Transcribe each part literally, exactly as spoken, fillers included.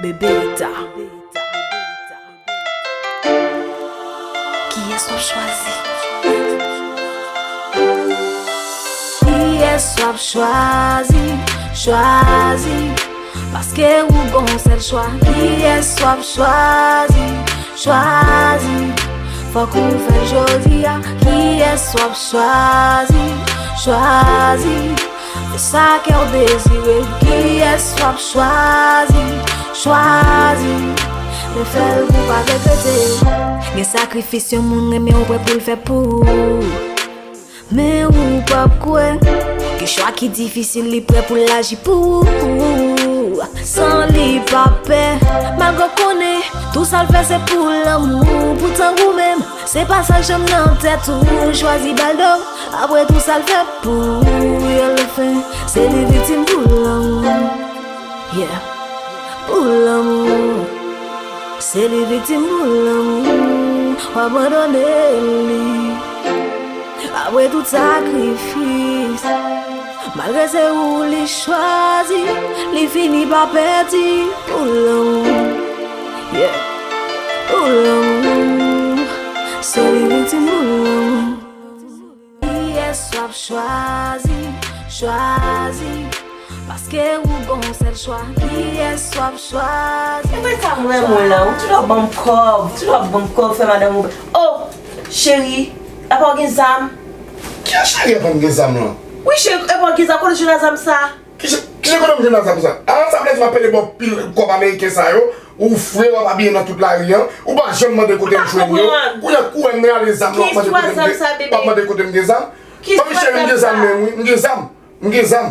Bebeta. Kiyès w ap chwazi? Kiyès w ap chwazi? Chwazi. Paske ou gon sèl chwa. Kiyès w ap chwazi? Chwazi. Fòk ou fè l jodi a. Kiyès w ap chwazi? Chwazi. Fè sa kè w dezire. Kiyès w ap chwazi? Chwazi. Men fè l pou w pa regrete. Gen sakrifis yon moun renmen w prè pou l fè pou ou. Men ou p ap kwè ke chwa ki difisil li prè pou l aji pou ou. San li pa pè, malgre w konnen tou sa l fè se pou lanmou. Poutan ou menm, se pa sa k janm nan tèt ou. Chwazi ba l do, apre tou sa l fè pou ou. Yo le fen, se li viktim pou lanmou. Yeah. Pou lanmou. Se li viktim pou lanmou. W abandone li. Apre tout sakrifis. Malgre se ou li chwazi. Li fini pa pèdi. Pou lanmou. Yeah. Pou lanmou. Se li viktim pou lanmou. Kiyès w ap chwazi? Chwazi. Paske ou gon sèl chwa. Kiyès w ap chwazi? E mwen sa m renmen w la. Ou toujou ap ban m kòb. Toujou ap ban m kòb, fè madanm ou. Oh, cheri, apa w gen zam? Ki cheri apa m gen zam lan? Wi, cheri, apa w gen zam? Kote w jwenn zam sa? Kijan, kijan kote m jwenn zam sa? A, sa vle di m ap pede ba w pil kòb ameriken sa yo, ou fre, w ap abiye nan tout lari an, ou pa janm mande kote m jwenn yo. Kounye a kou wè m rale zam nan, w ap mande kote m gen, w ap mande kote m gen zam. Fanmi cheri, m gen zam menm wi, m gen zam, m gen zam,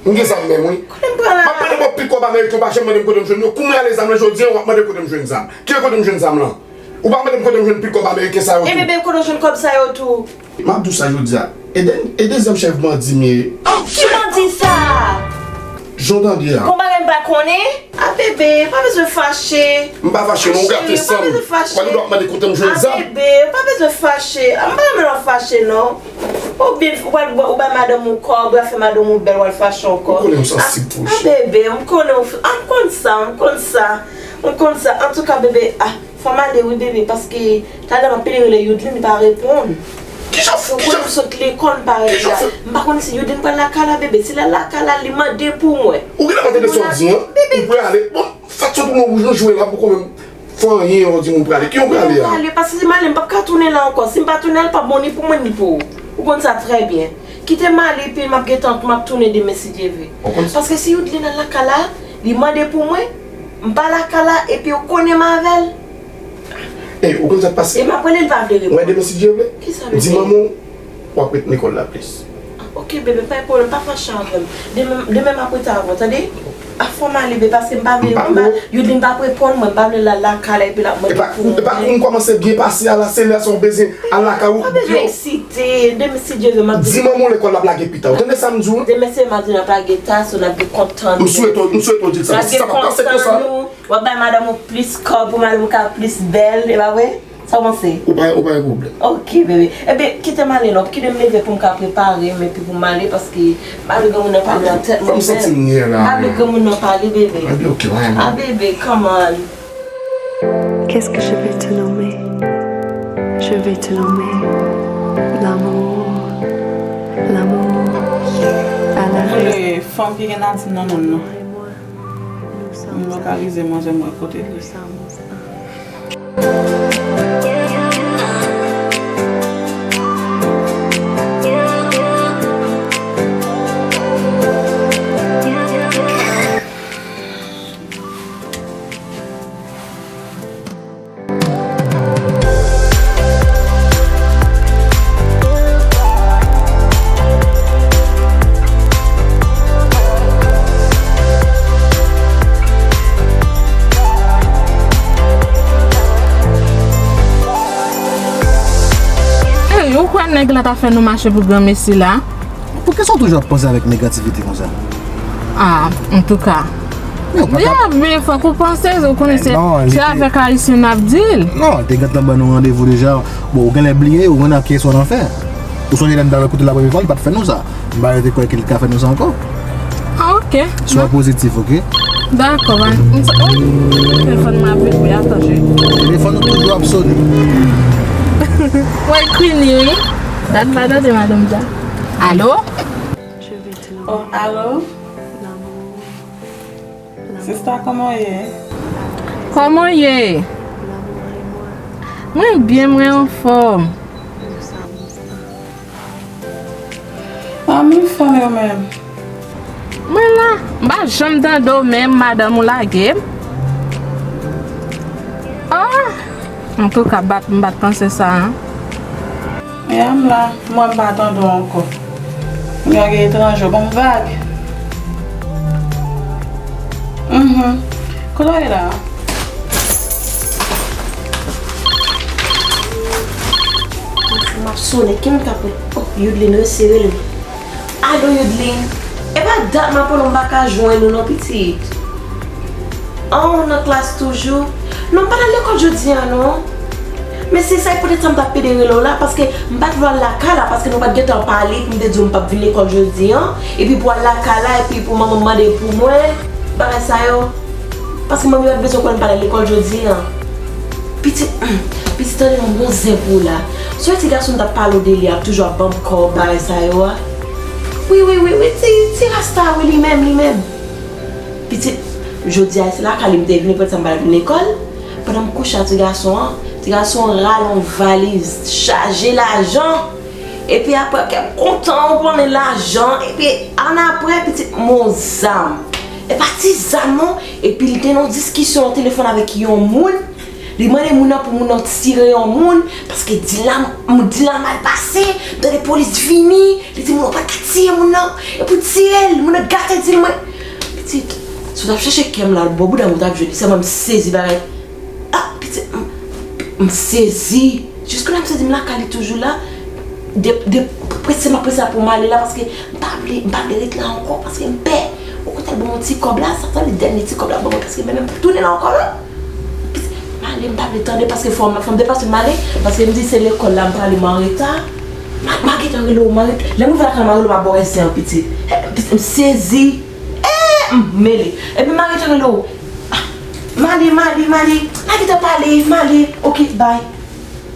m gen zam menm wi. M ap pede ba w pil kòb ameriken, ou pa janm mande m kote m jwenn yo, kou m rale zam nan jodi a, w ap mande kote m jwenn zam. Ki kote m jwenn zam lan? Ou pa mande m kote m jwenn pil kòb ameriken sa yo tou. E bebe, kote w jwenn kòb sa yo tou? M ap di w sa jodi a. E dè-, e dezyèm chèf bandi m ye. Ki bandi sa? Jan w tande a. Gon bagay m pa konnen? A bebe, pa bezwen fache. M pa fache non, ou gate san m. Ou pa bezwen fache. W ap mande kote m jwenn zam. A bebe, ou pa bezwen fache. A, m pa renmen lè w fache non. Ou byen, ou pral, ou bay madanm ou kòb, ou pral fè madanm ou bèl, w al fache ankò. Ou konnen m sansib tou. A bebe, m konnen w, a, m konn sa, m konn sa. M konn sa. Antouka bebe, a. Fò m ale wi bebe, paske talè m ap pede rele Youdlin, li pa reponn. Kijan, kijan, ou konnen m sot lekòl, m pa rete la. M pa konn si Youdlin pral lakay la bebe. Si l al lakay la, li mande pou mwen. Ou genlè pa tande sa w di an? Ou prale. Bon, fè sot ou nan wouj nou jwe la pou kòm fè anyen, ou di moun prale. Ki ou prale a? M prale, paske si m ale, m p ap ka tounen la ankò. Si m pa tounen la, l p ap bon ni pou mwen, ni pou ou. Ou konn sa trè byen. Kite m ale, epi m ap gentan, m ap tounen demen si Dye vle. Paske si Youdlin al lakay la, li mande pou mwen, m pa lakay la, epi ou konnen m avè l. Ey, ou konn sa k pase? E m ap rele l, li pa vle reponn. Wè demen si Dye vle. Kisa bebe? Di manman w, w ap ret lekòl la plis. Ok bebe, pa gen pwoblèm, pa fache avè m. Demen, demen m ap rete avè w, tande? A, fò m ale bebe, paske m pa vle, m pa, Youdlin p ap reponn mwen, m pa vle l al lakay la, epi l ap mande pou mwen. E pa kou m kòmanse byen pase a la, se lè sa w bezwen al lakay ou. Pa bezwen eksite, demen si Dye vle, m ap di. Di manman w lekòl l ap lage pita, ou tande sa m di w? Demen se madi n ap lage ta, so n ap gen kontan nou. M swete w, m swete w di l sa, paske sa pa pase konsa. W ap bay madanm ou plis kòb pou madanm ou ka plis bèl, e pa vre? Sa w panse? Ou pa, ou pa gen pwoblèm. Ok bebe. Ebyen, kite m ale non, kite m leve pou m ka prepare m epi pou m ale, paske m pa vle granmoun nan pale nan tèt mwen. Fè m santi m nyè la. M pa vle granmoun nan pale, bebe. Ebyen, ok, pa gen pwoblèm. A bebe, come on. Qu'est-ce que je vais te nommer? Je vais te nommer l'amour. L'amour à la racine. Mwen fanm ki gen Nadine nan non l non. M lokalize manzè mwen kote l ye. Ey, ou kwè nèg la ta fè nou mache pou granmesi la? Poukisa w toujou ap panse avèk negativite konsa? Ah, antouka. Ya, men fòk ou panse, ou konnen se, se avèk Ayisyen n ap deal. Non, li te gentan ban nou randevou deja. Bon, ou genlè bliye, ou konn ak kiyès w nan fè. Ou sonje lè n t al kote l la premye fwa, li pa t fè nou sa. M pa rete kwè ke li ka fè nou sa ankò. Ah, ok. Swa pozitif, ok? Dakò, man. M sa, oh, telefòn mwen ap vibre, atan jwe. Telefòn ou toujou ap sone. Wè, Queenie, wi. Dat pa tande madanm sa. Alo? Oh, alo? Sista, kòman w ye? Kòman w ye? Mwen byen, mwen anfòm. Ah, m anfòm, yo menm? Mwen la, m pa janm tande w menm, madanm ou lage m. Ah! Antouka, bat, m pa t panse sa, an. Ya, m la, mwen m pa tande w ankò. M lage etranje, w ban m vag. Mhm. Kote w ye la? M ap sonnen, ki moun k ap rele? Oh, Youdline, resi rele. Alo, Youdline. E pa dat m ap rele w, m pa ka jwenn ou non, pitit. Oh, ou nan klas toujou? Non, m pa t al lekòl jodi a, non. Men se sa, e poutèt sa m t ap pede rele w la, paske m pa t vle al lakay la, paske nou pa t gentan pale, pou m te di w m p ap vin lekòl jodi a. Epi pou al lakay la, epi pou manman m mande pou mwen, bagay sa yo. Paske manmi pa t bezwen konnen m pa t al lekòl jodi a. Pitit, pitit, tande yon bon zen pou w la. Se yon ti gason m t ap pale w de li a, ap toujou ap ban m kòb, bagay sa yo a. Wi, wi, wi, wi, ti, ti rasta, wi, li menm, li menm. Pitit, jodi a, se lakay li m te vini, poutèt sa m pa t vin lekòl. Pandan m kouche a ti gason an, ti gason an rale yon valiz chaje lajan. Epi apre, kè m kontan, ou konnen lajan. Epi, annapre, pitit, m yon zam. E pa ti zam, non. Epi, li te nan yon diskisyon nan telefòn avèk yon moun. Li mande moun nan pou moun nan tire yon moun, paske dil la, m, dil la mal pase, m tande polis vini, li di moun nan pa ka tiye moun nan, e pou tire l, moun nan gate dil mwen. Pitit, si w t ap chèche kè m la, bò bouda m ou t ap jwenn li, sèlman m sezi bagay. Ah, pitit, m, m sezi. Jiskounya m sezi m lakay li toujou la, de, de, prese m ap prese la pou m ale la, paske m pa vle, m pa vle ret la ankò, paske m pè. Ou konn al ban m yon ti kòb la, sa, sa, li dènye ti kòb la ban mwen, paske m pa menm tounen la ankò, non. M ale, m pa vle tande, paske fò m, fò m depase m ale, paske m di se lekòl la m prale, m anreta. M a, m a gentan rele w, m anreta. Lè m rive lakay, m a rele w, m a ba w zen an, pitit. Eh, pitit, m sezi. Eh, m mele. Epi m a gentan rele w. Ah, m ale, m ale, m ale. M a gentan pale, m ale. Ok, bye.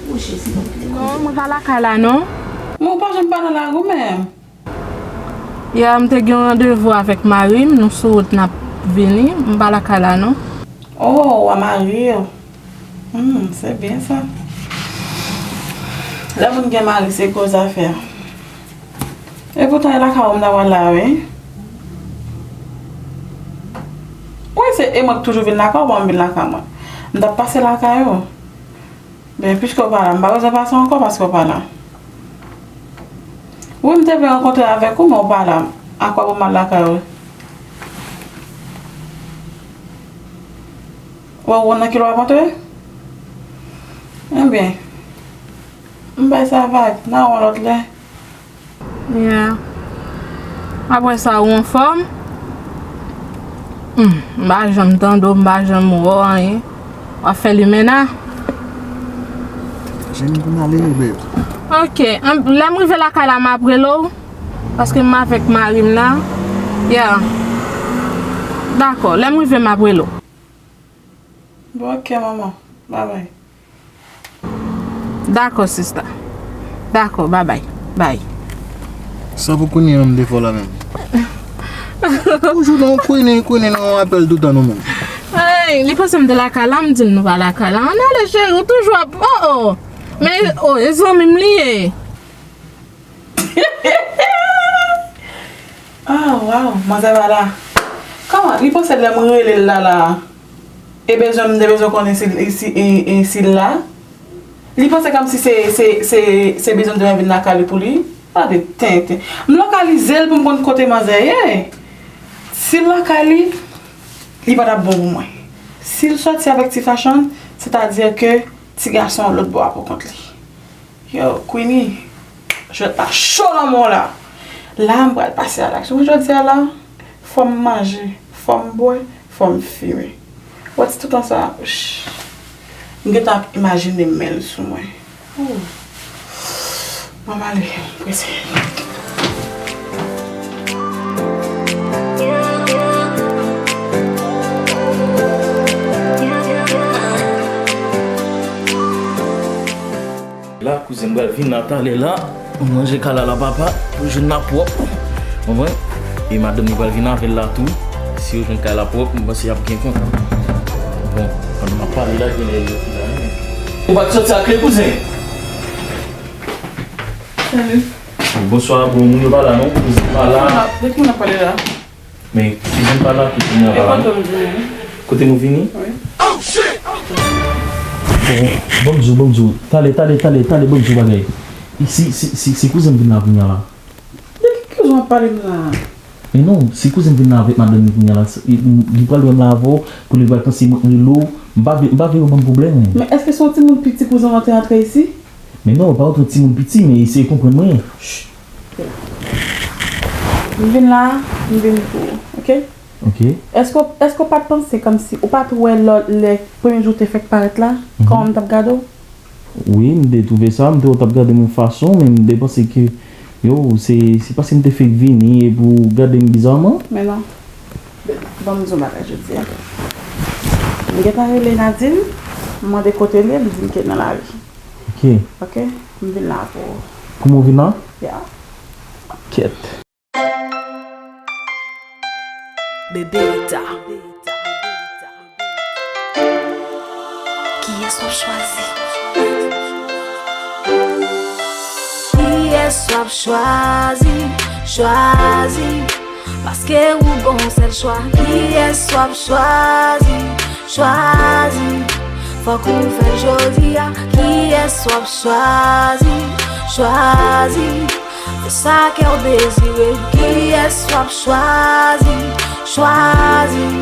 Oh, Jezi, non, kite. Non, mwen pa lakay la, non. Men w pa janm pa nan lari w menm. Yè, m te gen yon randevou avèk mari m, nou sou wout n ap vini, m pa lakay la non. Oh, w a marye w. Hmm, se byen sa. Lè moun gen mari, se gwo zafè. Epoutan, e lakay ou m ta pral la, wi. Wi, se, e mwen k toujou vin lakay ou, bon, m vin lakay mwen. M t ap pase lakay ou. Men, piske w pa la, m pa bezwen pase ankò paske w pa la. Wi, m te vle rankontre avèk ou, men w pa la. Akwè pou m al lakay ou? Ou wè w nan kilè w ap antre? Ebyen, m bay sa vag, n a wè yon lòt lè. Yeah. Apre sa, ou anfòm? Hmm, m pa janm tande w, m pa janm wè w anyen. W ap fè limena? Jeni pou n ale, bebe. Ok, an, lè m rive lakay la, m ap rele w. Paske m avèk mari m la. Yeah. Dakò, lè m rive, m ap rele w. Bon, ok, manman. Babay. Dakò, sista. Dakò, babay. Bay. Sa pou Queenie menm te fè w la menm? Toujou nan Queenie, Queenie nan yon apèl toutan nou menm. Ay, li panse m te lakay la, m di l nou pa lakay la. Ann ale, cheri, ou toujou ap, oh, oh. Men, oh, e zanmi m li ye. Ah, waw, manzè pa la. Kòman? Li panse lè m rele l la, la, e bezwen, m te bezwen konnen si, si, e, e, si l la? Li panse kòmsi se, se, se, se bezwen m te vin lakay li pou li? Gade tenten. M lokalize l pou m konn kote manzè ye. Si l lakay li, li pa t ap bon pou mwen. Si l sòti avèk ti Fashion, sètadi ke ti gason an lòt bò a pou kont li. Yo, Queenie, jwèt la cho nan men w la. La, m pral pase a laksyon. Mwen, jodi a la, fò m manje, fò m bwè, fò m fimen. Wè ti toutan sa, m gentan ap imajine men l sou mwen. Ooh. Ban m ale, m prese. M pral vin la talè la, manje kay la papa, pou jwenn la pwòp. Konprann? E madanm li pral vin avè l la tou. Si yo jwenn kay la pwòp, m panse y ap byen kontan. Bon, pandan m ap pale la, gen lè yo vin la, wi. Ou pa t soti ak kle, kouzen? Salut. Bonswa, bon, moun yo pa la, non? Kouzen pa la. Ah, de ki moun ap pale la? Men, kouzen pa la, kouzen pa la, non? Kote nou vini? Wi. Bon, bon, m di w, bon, m di w. Talè, talè, talè, talè, bon, m di w bagay. Si, si, si, si kouzen m vin la kounye a la. De ki kouzen w ap pale m la? Men non, si kouzen m vin la avèk madanm li kounye a la, li pral wè m la avè w, pou li pral panse mwen rele w, m pa vle, m pa vle yo ban m pwoblèm. Men èske se yon timoun piti kouzen w an te antre isi? Men non, pa yon timoun piti, men eseye konprann mwen. Ch! M vin la, m vin pou ou, oke? Ok. Èske, èske w pa t panse kòmsi ou pa t wè lò, lè premye jou te fèk parèt la, kòman m t ap gade w? Wi, m te twouve sa, m te wè w t ap gade m yon fason, men m te panse ke, yo, se, se paske m te fèk vini epi w gade m bizaman. Men non. Ban m di w bagay jodi a. M gentan rele Nadine, m mande kote l ye, li di m ke l nan lari. Ok. Ok? M vin la pou ou. Pou mwen vin la? Ya. Kèt. Bebe Rita. Kiyès w ap chwazi? Kiyès w ap chwazi? Chwazi. Paske ou gon sèl chwa. Kiyès w ap chwazi? Chwazi. Fòk ou fè l jodi a. Kiyès w ap chwazi? Chwazi. Fè sa kè w dezire. Kiyès w ap chwazi? Chwazi.